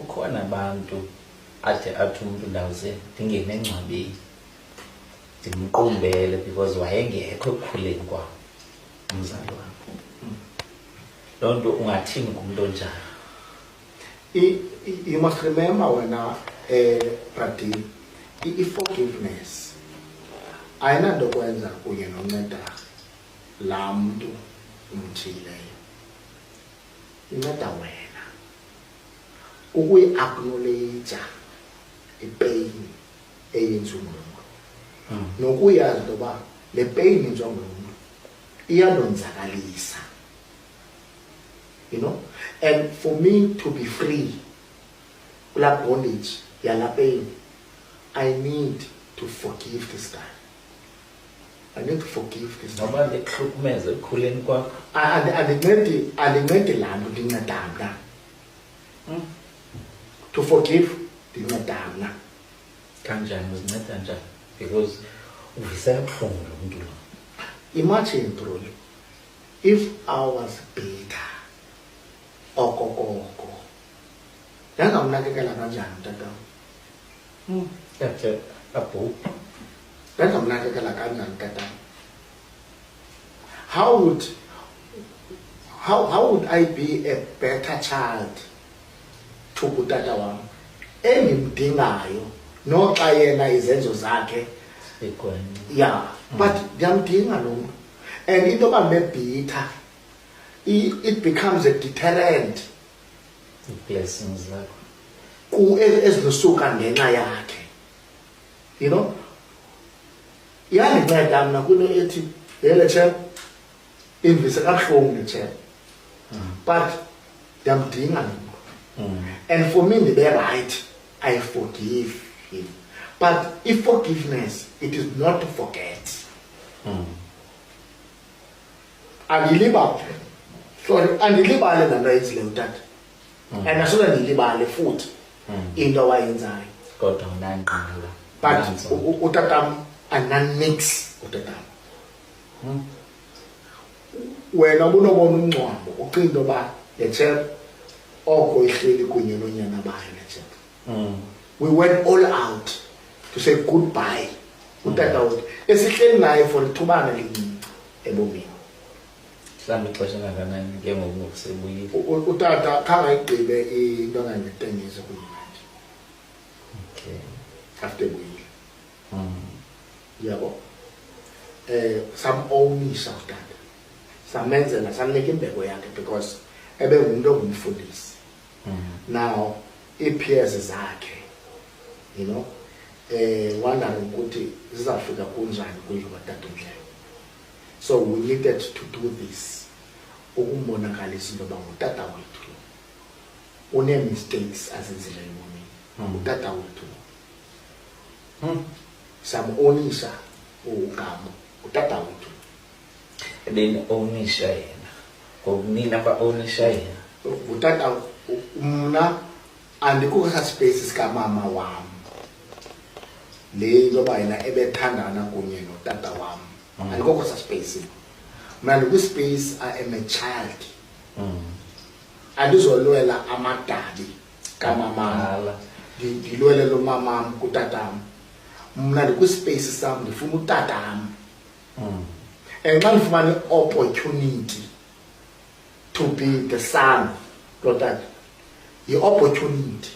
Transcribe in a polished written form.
Ukhona abantu athi athi umntu ndawuze ndingene engcwabeni ndimqumbele because wayengekho ekukhuleni kwam umzali wam. Loo nto ungathini kumntu onjalo? You must remember wena, Bradi, i-forgiveness ayinanto kwenza kunye nonceda laa mntu umthiyileyo, inceda wena ukuyi-acknowledge ipain eyenziwe ngulo mntu nokuyazi into yoba le pain yenziwa ngulo mntu iyandonzakalisa. And for me to be free kulaa bondage yalaa pain, I need to forgive this guy, I need to forgive this guy. Noba ndikuhlukumeze ekukhuleni kwakho? Andincedi laa nto, ndinceda mna. To forgive, ndinceda mna. Kanjani? Uzinceda njani? Because uvisa kabuhlungu lo mntu lo. Imagine, bro, if I was bitter okokoko, ndangamnakekela kanjani utatam? Yakhe abhubhe. Ndangamnakekela kanjani tatam? How would I be a better child to utata wam endimdingayo, noxa yena izenzo zakhe Igwenxa? Yeah, but ndiyamdinga lo mntu, and into yoba ndibe-bitter, it becomes a deterrent Ii-blessings zakho. Ezinosuka ngenxa yakhe. Iyandinceda mna kwinto ethi yele chap indivise kabuhlungu le chap, but ndiyamdinga lo mntu. And for me ndibe right, I forgive him, but i-forgiveness, it is not to forget. Andilibale, sorry, andilibale laa nto ayenzileyo utata, and asoze ndiyilibale futhi into awayenzayo. Kodwa unanqala. But Nantso. utatam andinanix utatam. Wena ubunobona umngcwabo, ucinga into yoba le chap oko ihleli kunye noonyana bayo le chap. We went all out to say goodbye utata wethu esihleli naye for ithubana elincinci ebomini. Mhlawumbi ixesha engakanani ke ngoku ngokusebuyile? Utata khange ayigqibe into engange-10 years kunye nathi after ebuyile. Yabo, sam-ownisha utata, samenzela, samnika imbeko yakhe because ebengumntu ongumfundisi. Now ii-peers zakhe wondering ukuthi zizawufika kunjani kwindlu katata uNdlela. So we needed to do this ukumbonakalisa into yoba ngutata wethu lo, unee-mistakes azenzileyo ebomini. Utata wethu lo. Sam-ownisha ugama utata wethu. Ebeni-ownisha yena ngokunini aba-ownisha yena? Utata mna andikho kwesa space sikamama wam, le into yoba yena ebethandana kunye notata wam. Andikho kwesa space mna, ndikwispace I am a child. Andizolwela amadabi kamamam. Hala. Ndilwele lo mamam kutatam. Mna ndikwispace sam, ndifuna utatam. And xa ndifumana i-opportunity to be the son lo tata, yi-opportunity.